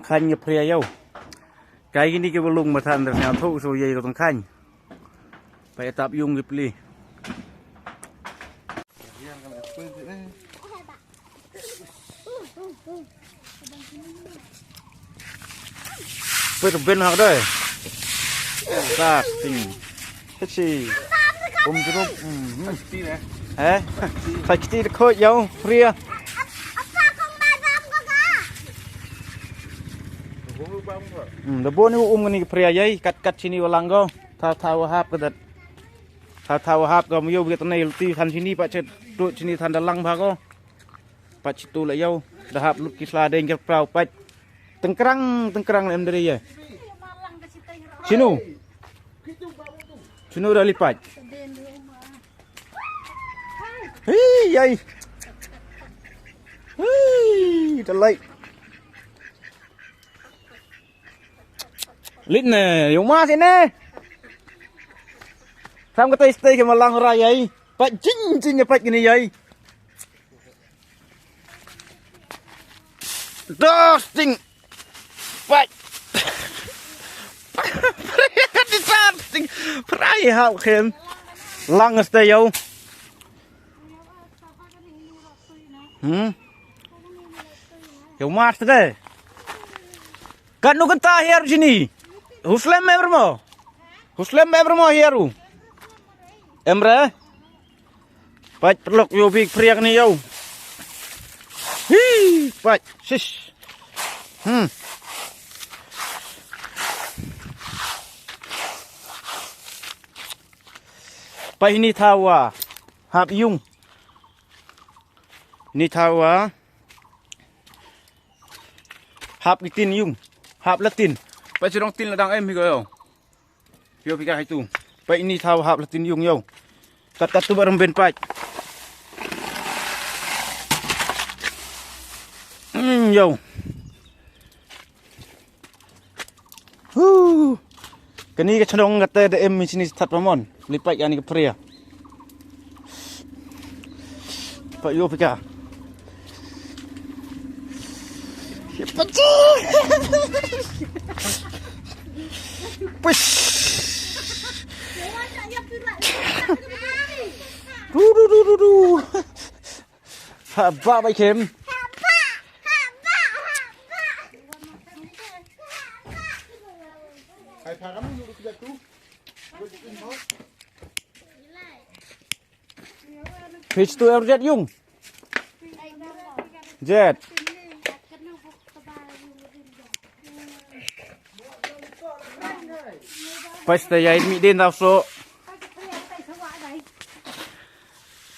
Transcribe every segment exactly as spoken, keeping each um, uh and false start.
Khañ ka phria yow. Kai kini ki ba lung ba than da sñiaw thoh so yei ko tang khañ. Pait tap yung ki pli. Pait ben hak dai. Tap ting. Kachi. Um jrup. Hmm. He? Pait kiti de khoi yow phria. Hmm, da bon u um kani ka phria yei, kat kat chini wa lang ko. Thaw thaw wa hap ka dat. Thaw thaw wa hap ka mu yow bigat nei luti than chini pa chet tu chini than da lang bha ko. Pa chitu la yow. Da hap lut ki sla deng ker prau pait. Tengkrang tengkrang em deri ye. Chinu. Chinu da li pait. Hi, yai. Hi, da lai. Lit ne, yung ma sini. Sam ka tai stai ke malang ra yai. Pat jing jing ya pat kini yai. Dusting. Pat. Di dusting. Prai hau kem. Lang stai yau. Hmm. Yung ma stai. Kat nu kynta hiar chini. Huslem em re mo. Huslem em re mo hiar u. Em re. Pait perlok yow big priak ni yow. Hi, pait. Sis. Hmm. Pait ni thawa. Hap yung. Ni thawa. Hap ki tin yung. Hap la tin. Pait chirong tin la dang em hi ko yow. Yow pika hai tu. Pait ni thaw hap la tin yung yow. Kat kat tu barum ben pait. Hmm, yow. Hu. Kani ka chnong kata da em mi chini sthat pamon. Li pait ani ka phria. Pait yow pika. Pait. Push. Du, du, du, du, du. Ha, ba, ba, kem. Page tu er jet yung. Jet. Pas ta yai mi den tau so.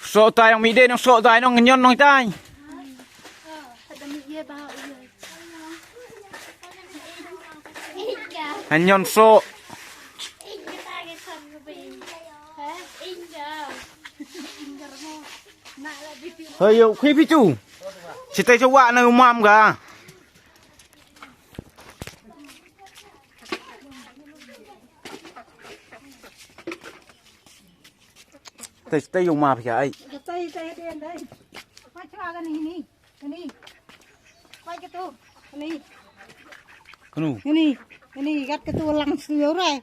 So ta yong mi den yong so ta nong nyon nong tai. Hanyon so. Hayo, khui pichu. Chitai chawa na umam ga. Tai, tai yung map ya ai. Tai, tai, tai, tai. Pacha ga ni ni. Ni. Pai ke tu. Ni. Kanu. Ni. Ni gat ke tu lang su yo re.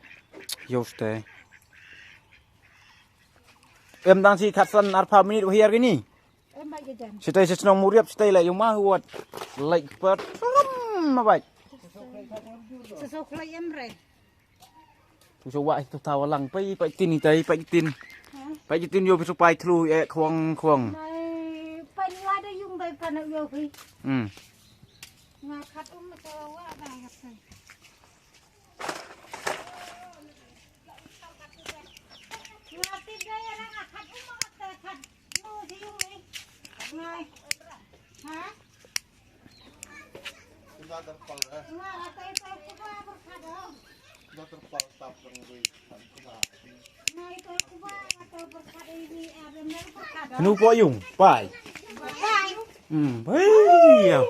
Yo ste. Em dang si khatsan arphaw minit wa hiar kini. Em bai ke jan. Sitai si chnong Muriap sitai la yung ma huat. Like per. Ma bai. Sesok lai em re. Tu sa wah tu tawa lang pai pai tin itai pai tin. Pai tin yo bisu pai thlu e khwang khwang. Nai pai ni wa da yung bai pa na yo phi. Hmm. Nga khat um ma sa wa da ya pai. Nga tin da ya nga khat um ma khat khat. Yo di yung ni. Nai. Ha? Kanu po yung pai. Hmm, pai ya.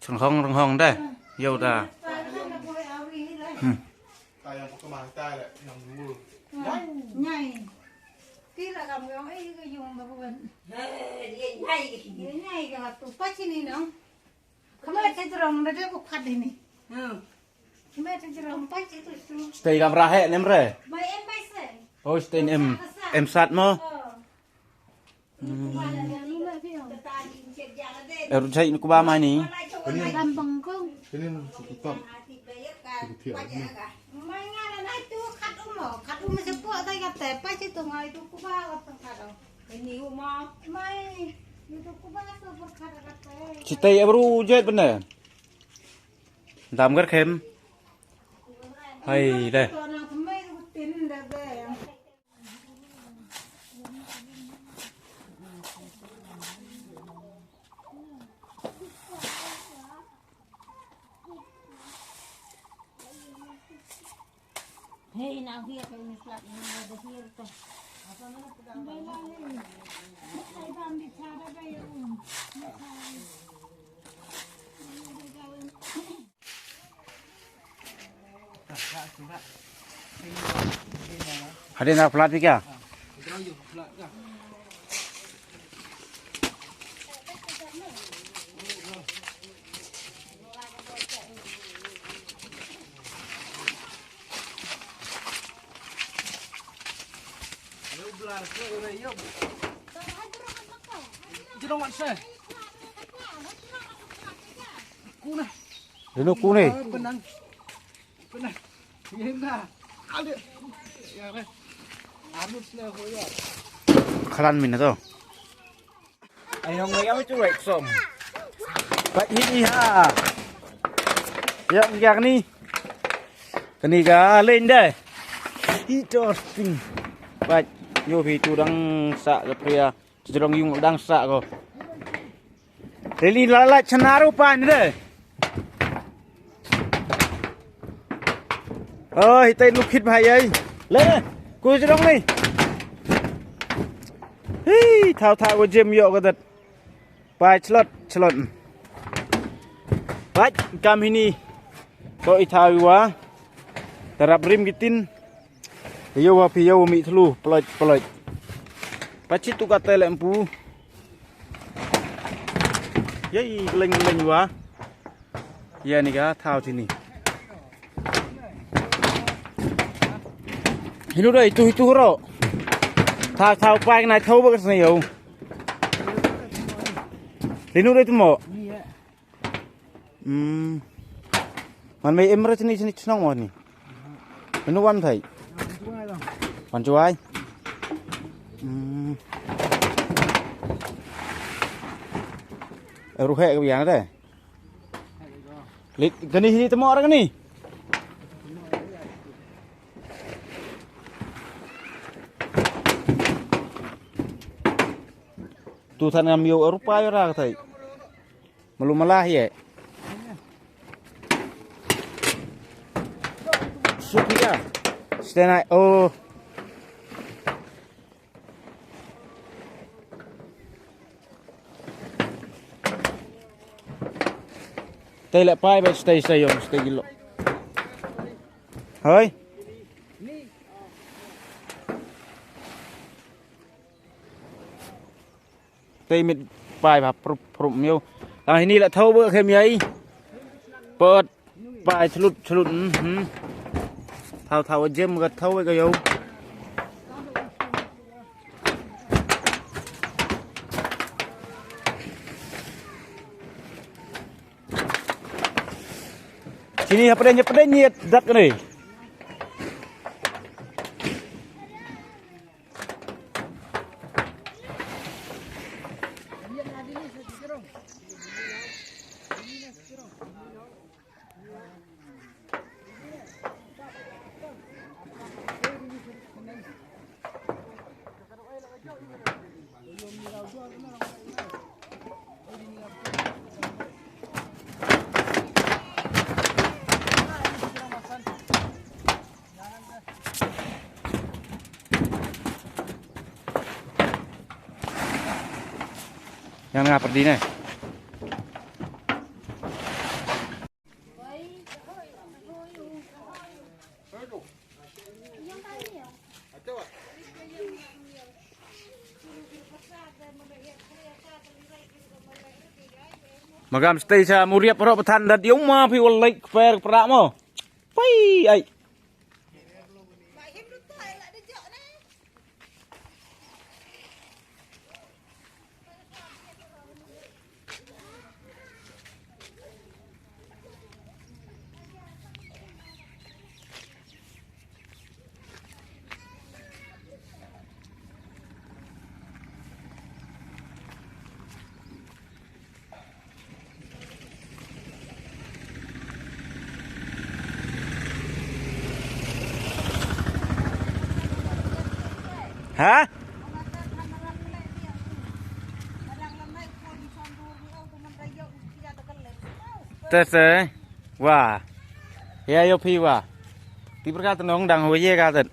Rong hong, rong hong da. Yo da. Hmm. Ti la kam yong, eh, ka yung ba buan. Eh, ye nyai ka hini. Ye nyai ka tu pa chini nong. Kama te jrong na de ko khat hini. Hmm. Kama te jrong pa chi tu su. Stay kam rahe nem re. Mai em mai se. Oh, stay em. Sa, sa. Em sat mo. Oh. Hmm. Er jai nu kuba mai ni. Ram bangkong. Ini tu top. Mai nga na nai tu khat um mo, khat um se po tai kate, pa chi tu ngai tu kuba ka tu khat o. Ini um mo. Mai, ni tu kuba ka tu khat kate. Chitai abru jet bene. Dam gar khem. Hai le. Hey, now here, can you slap me over here? Hadien na plat phi kya? Jrong wan se. Kuna. Dino kune. Benang. Benang. Yena. Ada. Ya, re. Arus le hoya. Khalan min to. Ai hong ngai am chu wai som. Pat hi ni ha. Ya, ngiak ni. Kani ka len de. Interesting. Pat yo phi tu dang sa ka pria. Jrong yung dang sa ko. Lili la la chana ru pa ni de. Oh, hitai lukhit bhai ai. Le, ku jrong ni. Hi, thau thau ko jem yo ko dat. Pai chlot, chlot. Pai kam hini. To i thau wa. Tarap rim kitin. Yo wa phi yo mi thlu, plot, plot. Pachi tu ka tele empu. Yei, gleng, gleng wa. Ya ni ka, thau chini. Hinu dai tu, tu ro. Thau, thau pai na thau ba ka sini yo. Hinu dai tu mo. Hmm. Man mei em re chini, chini chnong mo ni. Menu wan thai. Wan chuai. Hmm. Ruhe ke biang de. Lit gani hini temo orang ni. Tu than ngam yo rupa yo ra thai. Malu malah ye. Supia. Stenai, oh. Tei le pai ba stay sayong, stay gilo. Hoi. Tei mit pai ba prup prup miu. Tang hini la thau ba khem yai. Pot pai chlut chlut, hmm. Thau thau jem ka thau ka yo. Chini hapdeng hapdeng ni dak ni. Yang nga perdi ne. Magam stay sa muriap ro pathan dat yung ma phi wal like per pra mo. Pai ai. Ha? Te te. Wa. Ya yo phi wa. Ti berkat nong dang ho ye ka tet.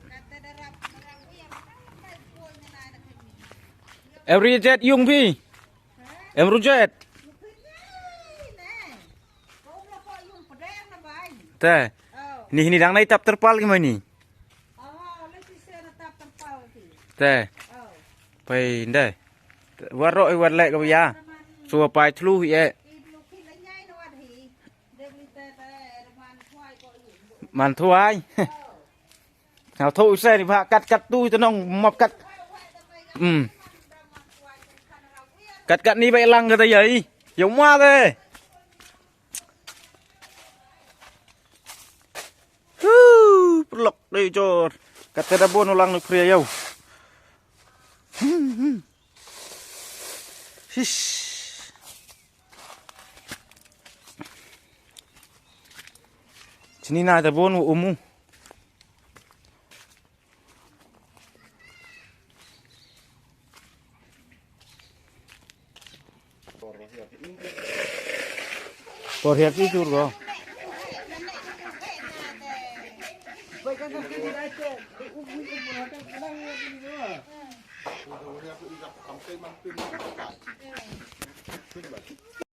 Every jet yung phi. Em rujet. Te. Ni, ni dang nai tap terpal ki mai ni. Te. Pai ndai. Warok i warlek ka ya. Sua pai thlu hi e. Man thuai. Nga tho u se ni ba kat kat tu te nong map kat. Hmm. Kat kat ni ba lang kata ya i. Yow ma de. Hu, perlok de jor. Kat te da bon u lang ni pria yow. Hmm, hmm. Hish. Chini na da bon u umu. Por hiap ti tur ko.